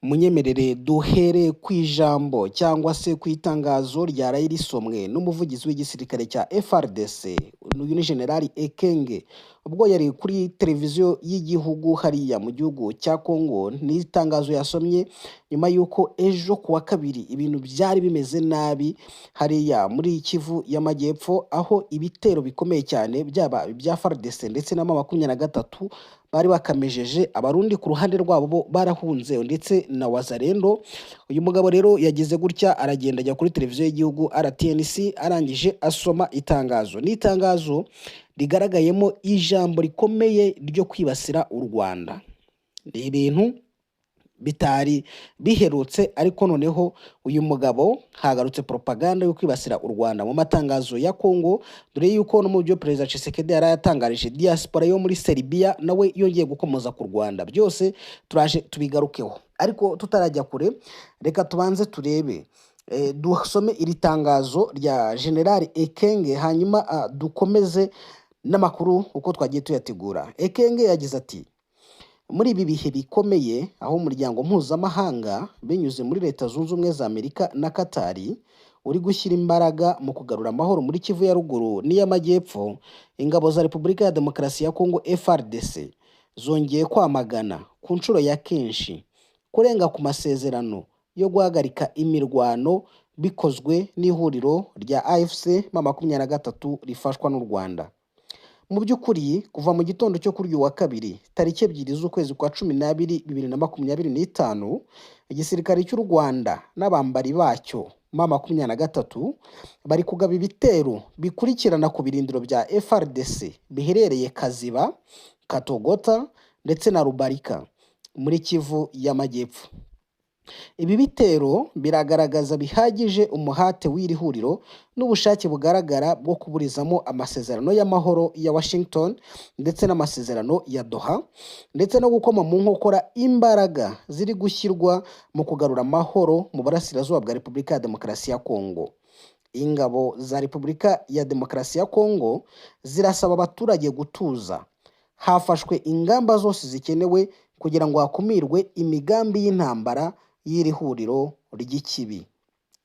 Munyemerere duhere ku ijambo cyangwa se ku itangazo ryaraye risomwe n'umuvugizi w'igisirikare cya FARDC, uyu ni General Ekenge, ubwo yari kuri televiziyo y'igihugu hariya mu gihugu cya Congo. Ni itangazo yasomye nyuma y'uko ejo ku wa kabiri ibintu byari bimeze nabi hariya muri Kivu y'Amajyepfo, aho ibitero bikomeye cyane byaba ibya FARDC ndetse na M23 bari bakamejeje. Abarundi ku ruhande rwabo bo barahunze, ndetse na Wazalendo. Uyu mugabo rero yagize gutya aragenda ajya kuri televiziyo y'igihugu RTNC, arangije asoma itangazo. Ni itangazo rigaragayemo ijambo rikomeye ryo kwibasira u Rwanda. Ni ibintu bitari biherutse, ariko noneho uyu mugabo hagarutse propaganda yo kwibasira u Rwanda mu matangazo ya Congo, dore yuko no mu byo Perezida Tshisekedi yari yatangarije diaspora yo muri Serbia nawe yongeye gukomoza ku Rwanda. Byose turaje tubigarukeho, ariko tutarajya kure reka tubanze turebe, dusome iri tangazo rya General Ekenge, hanyuma dukomeze n'amakuru uko twagiye tuyategura. Ekenge yagize ati: "Muri ibi bihe bikomeye, aho umuryango mpuzamahanga binyuze muri Leta Zunze Ubumwe za Amerika na Katari uri gushyira imbaraga mu kugarura amahoro muri Kivu ya Ruguru n'iy'Amajyepfo, ingabo za Repubulika ya Demokarasi ya Kongo FARDC zongeye kwamagana ku nshuro ya kenshi kurenga ku masezerano yo guhagarika imirwano bikozwe n'ihuriro rya AFC M23 rifashwa n'u Rwanda. Mu by'ukuri, kuva mu gitondo cyo kuri uyu wa kabiri tariki 2 z'ukwezi kwa 12 2025, igisirikare cy'u Rwanda n'abambari bacyo M23 bari kugaba ibitero bikurikirana ku birindiro bya FARDC biherereye Kaziba, Katogota ndetse na Rubarika muri Kivu y'Amajyepfo. Ibi bitero biragaragaza bihagije umuhate w'iri huriro n'ubushake bugaragara bwo kuburizamo amasezerano y'amahoro ya Washington ndetse n'amasezerano ya Doha, ndetse no gukoma mu nkokora imbaraga ziri gushyirwa mu kugarura amahoro mu burasirazuba bwa Repubulika ya Demokarasi ya Kongo. Ingabo za Repubulika ya Demokarasi ya Kongo zirasaba abaturage gutuza. Hafashwe ingamba zose zikenewe kugira ngo hakumirwe imigambi y'intambara y'iri huriro ry'ikibi."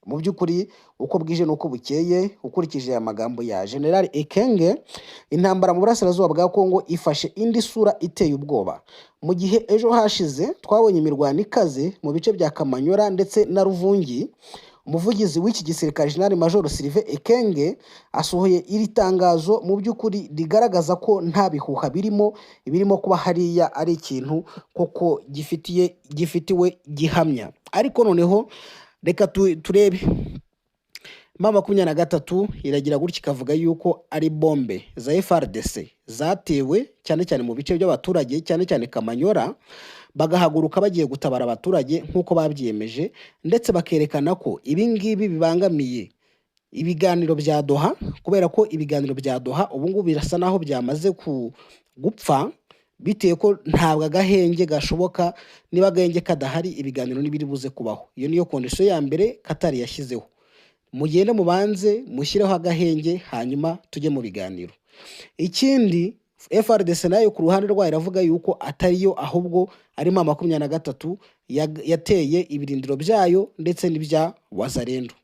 Mu by'ukuri, uko bwije n'uko bukeye, ukurikije aya magambo ya General Ekenge, intambara mu burasirazuba bwa Kongo ifashe indi sura iteye ubwoba. Mu gihe ejo hashize twabonye imirwano ikaze mu bice bya Kamanyora ndetse na Ruvungi, umuvugizi w'iki gisirikare General Major Sylvain Ekenge asohoye iri tangazo, mu by'ukuri rigaragaza ko nta bihuha birimo, ibirimo kuba hariya ari ikintu koko gifitiwe gihamya. Ariko noneho reka turebe M23 iragira gutya ikavuga yuko ari bombe za FARDC zatewe cyane cyane mu bice by'abaturage, cyane cyane Kamanyora, bagahaguruka bagiye gutabara abaturage nk'uko babyiyemeje, ndetse bakerekana ko ibi ngibi bibangamiye ibiganiro bya Doha, kubera ko ibiganiro bya Doha ubu ngubu birasa naho byamaze gupfa, bitewe ko ntabwo agahenge gashoboka. Niba agahenge kadahari, ibiganiro ntibiri buze kubaho. Iyo niyo condition ya mbere Katari yashyizeho: mugende mubanze mushyireho agahenge, hanyuma tujye mu biganiro. Ikindi, FARDC nayo ku ruhande rwayo iravuga yuko atariyo, ahubwo ari M23 yateye ibirindiro byayo ndetse n'ibya Wazalendo.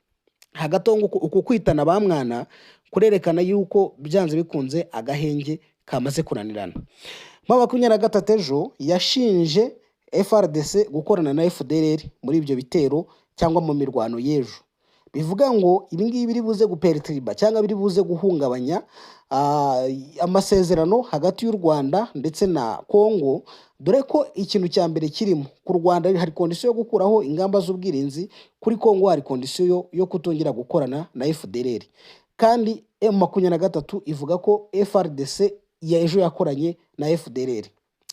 Hagati aho nguko, uku kwitana ba mwana kurerekana yuko byanze bikunze agahenge kamaze kunanirana. M23 ejo yashinje FARDC gukorana na FDLR muri ibyo bitero cyangwa mu mirwano y'ejo. Bivuga ngo ibi ngibi biri buze guperturba cyangwa biri buze guhungabanya amasezerano hagati y'u Rwanda ndetse na Congo, dore ko ikintu cya mbere kirimo, ku Rwanda hari condition yo gukuraho ingamba z'ubwirinzi, kuri Congo hari condition yo kutongera gukorana na FDLR, kandi M23 ivuga ko FARDC ya ejo yakoranye na FDLR.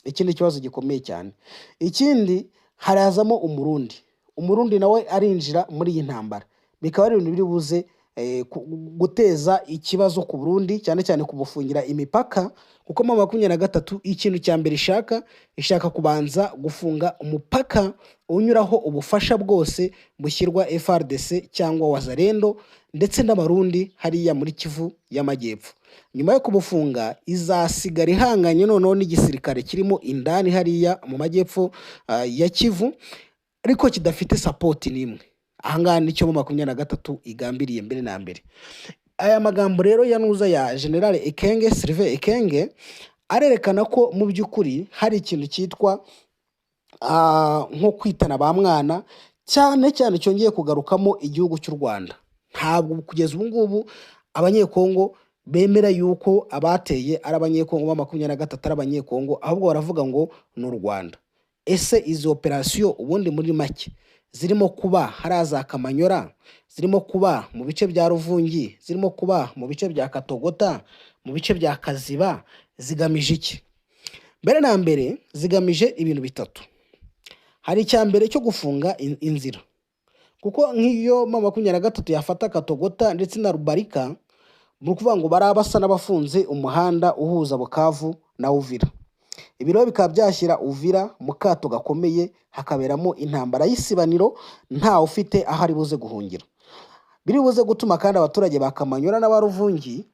Iki ni ikibazo gikomeye cyane. Ikindi, harazamo Umurundi. Umurundi nawe arinjira muri iyi ntambara, bikaba ari ibintu biri buze guteza ikibazo ku Burundi, cyane cyane kubufungira imipaka, kuko M23 ikintu cya mbere ishaka kubanza gufunga umupaka unyuraho ubufasha bwose bushyirwa FARDC cyangwa Wazalendo ndetse n'Abarundi hariya muri Kivu y'Amajyepfo. Nyuma yo kubufunga, izasigara ihanganye noneho n'igisirikare kirimo indani hariya mu majyepfo ya Kivu. ariko kidafite support n'imwe. Ahangaha nicyo M23 igambiriye mbere na mbere. Aya magambo rero ya nuza ya General Ekenge, Sylvain Ekenge, arerekana ko mu by'ukuri hari ikintu cyitwa nko kwitana ba mwana, cyane cyane cyongeye kugarukamo igihugu cy'u Rwanda. Ntabwo kugeza ubu ngubu Abanyekongo bemera yuko abateye ari Abanyekongo ba 23, ari Abanyekongo, ahubwo baravuga ngo ni u Rwanda. Ese izi operasiyo ubundi muri make zirimo kuba hariya za Kamanyora, zirimo kuba mu bice bya Ruvungi, zirimo kuba mu bice bya Katogota, mu bice bya Kaziba, zigamije iki? Mbere na mbere zigamije ibintu bitatu. Hari icya mbere cyo gufunga inzira, kuko nk'iyo M23 yafata Katogota ndetse na Rubarika, ni ukuvuga ngo bari basa n'abafunze umuhanda uhuza Bukavu na Uvira. Ibi rero bikaba byashyira Uvira mu kato gakomeye, hakaberamo intambara y'isibaniro, ntawe ufite aho ari buze guhungira. Biri buze gutuma kandi abaturage ba Kamanyora n'Abaruvungi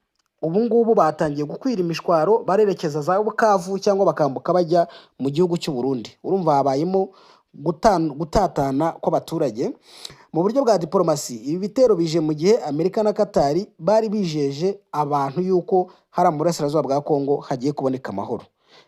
ubu ngubu batangiye gukwira imishwaro, barerekeza za Bukavu cyangwa bakambuka bajya mu gihugu cy'u Burundi. Urumva habayemo gutatana kw'abaturage. Mu buryo bwa diporomasi, ibi bitero bije mu gihe Amerika na Katari bari bijeje abantu yuko hariya mu burasirazuba bwa Kongo hagiye kuboneka amahoro.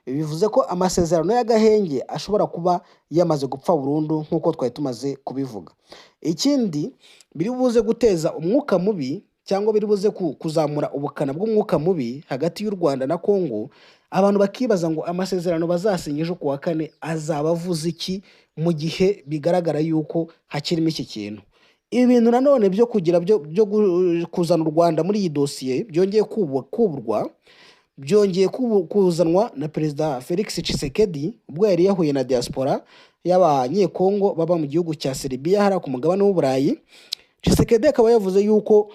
Ibi bivuze ko amasezerano y'agahenge ashobora kuba yamaze gupfa burundu, nk'uko twari tumaze kubivuga. Ikindi biri buze guteza umwuka mubi, cyangwa biri buze kuzamura ubukana bw'umwuka mubi hagati y'u Rwanda na Kongo, abantu bakibaza ngo amasezerano bazasinya ejo ku wa kane azaba avuze iki, mu gihe bigaragara yuko hakirimo iki kintu. Ibi bintu nanone byo kugira byo kuzana u Rwanda muri iyi dosiye byongeye kuburwa, byongeye kuzanwa na Perezida Felix Tshisekedi ubwo yari yahuye na diaspora y'Abanyekongo baba mu gihugu cya Serbia, hariya ku mugabane w'Uburayi. Tshisekedi akaba yavuze yuko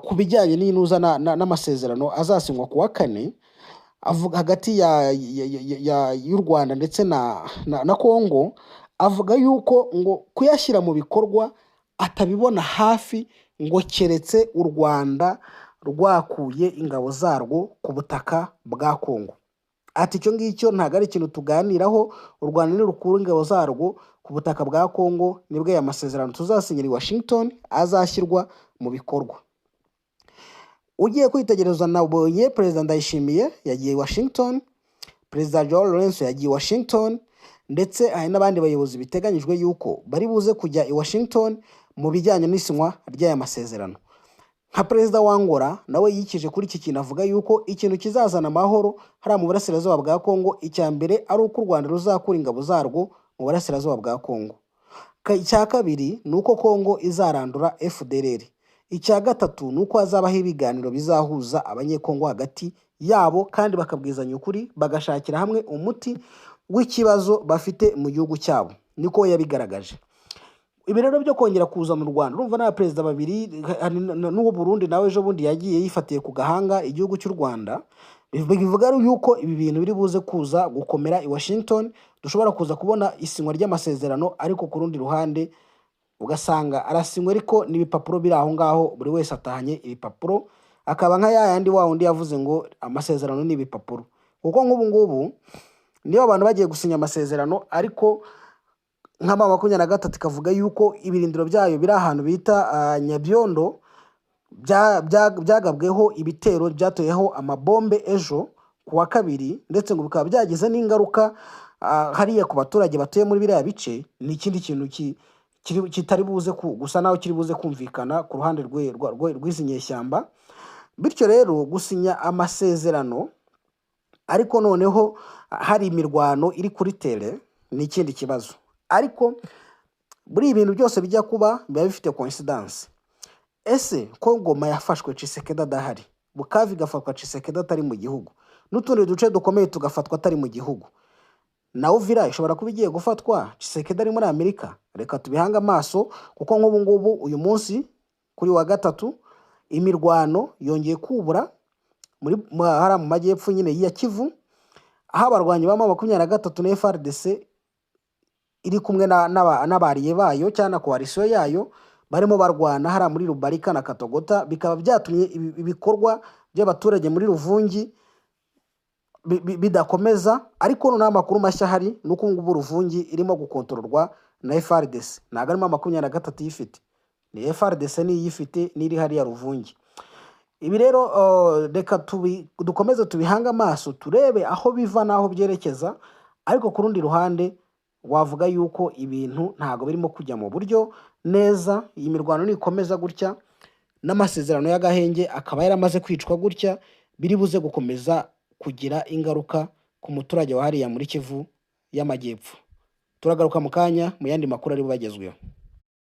ku bijyanye n'inuza n'amasezerano azasinywa ku wa kane, avuga hagati y'u Rwanda ndetse na Kongo, avuga yuko ngo kuyashyira mu bikorwa atabibona hafi, ngo keretse u Rwanda rwakuye ingabo zarwo ku butaka bwa Kongo. Ati icyo ngicyo ntabwo ari ikintu tuganiraho, u Rwanda nirukura ingabo zarwo ku butaka bwa Kongo nibwo aya masezerano tuzasinyira i Washington azashyirwa mu bikorwa. Ugiye kwitegereza, nabonye Perezida Ndayishimiye yagiye i Washington, Perezida Joao Lourenço yagiye i Washington, ndetse hari n'abandi bayobozi biteganyijwe yuko bari buze kujya i Washington mu bijyanye n'isinywa ry'aya masezerano. Nka Perezida wa Angola nawe yikije kuri iki kintu, avuga yuko ikintu kizazana amahoro hariya mu burasirazuba bwa Kongo, icya mbere ari uko u Rwanda ruzakura ingabo zarwo mu burasirazuba bwa Kongo. Icya kabiri ni uko Kongo izarandura FDLR. Icya gatatu ni uko hazabaho ibiganiro bizahuza Abanyekongo hagati yabo, kandi bakabwizanya ukuri, bagashakira hamwe umuti w'ikibazo bafite mu gihugu cyabo. Niko yabigaragaje. Ibi rero byo kongera kuza mu Rwanda, urumva n'abaperezida babiri, hari n'uwo Burundi nawe ejo bundi yagiye yifatiye ku gahanga igihugu cy'u Rwanda, bivuga yuko ibi bintu biri buze kuza gukomera i Washington, dushobora kuza kubona isinywa ry'amasezerano, ariko ku rundi ruhande ugasanga arasinywa ariko n'ibipapuro biri aho ngaho, buri wese atahanye ibipapuro, akaba nka ya yandi wa wundi yavuze ngo amasezerano ni ibipapuro. Kuko nk'ubu ngubu niba abantu bagiye gusinya amasezerano, ariko nka M23 ikavuga yuko ibirindiro byayo biri ahantu bita Nyabyondo byagabweho ibitero, byatoyeho amabombe ejo ku wa kabiri, ndetse ngo bikaba byagize n'ingaruka hariya ku baturage batuye muri biriya bice, ni ikindi kintu kitari buze gusa naho kiri buze kumvikana ku ruhande rw'izi nyeshyamba. Bityo rero gusinya amasezerano ariko noneho hari imirwano iri kuri terrain ni ikindi kibazo. Ariko muri ibi bintu byose bijya kuba biba bifite coincidence. Ese ko Goma yafashwe Tshisekedi adahari, Bukavu igafatwa Tshisekedi atari mu gihugu, n'utundi duce dukomeye tugafatwa atari mu gihugu, na Uvira ishobora kuba igiye gufatwa Tshisekedi ari muri Amerika? Reka tubihange amaso, kuko nk'ubu ngubu uyu munsi kuri wa gatatu imirwano yongeye kubura muri hariya mu majyepfo nyine ya Kivu, aho abarwanyi ba M23 na FARDC iri kumwe n'abariye bayo cyangwa na coalition yayo barimo barwana hariya muri Rubarika na Katogota, bikaba byatumye ibikorwa by'abaturage muri Ruvungi bidakomeza. Ariko noneho amakuru mashya ahari ni uko ngubu Ruvungi irimo gukontororwa na FARDC, ntabwo arimo 23 iyifite, ni FARDC niyo iyifite, n'iri hariya Ruvungi. Ibi rero reka dukomeze tubihange amaso, turebe aho biva n'aho byerekeza. Ariko ku rundi ruhande wavuga yuko ibintu ntabwo birimo kujya mu buryo neza. Iyi mirwano nikomeza gutya, n'amasezerano y'agahenge akaba yaramaze kwicwa gutya, biri buze gukomeza kugira ingaruka ku muturage wa hariya muri Kivu y'Amajyepfo. Turagaruka mu kanya mu yandi makuru ari bubagezweho.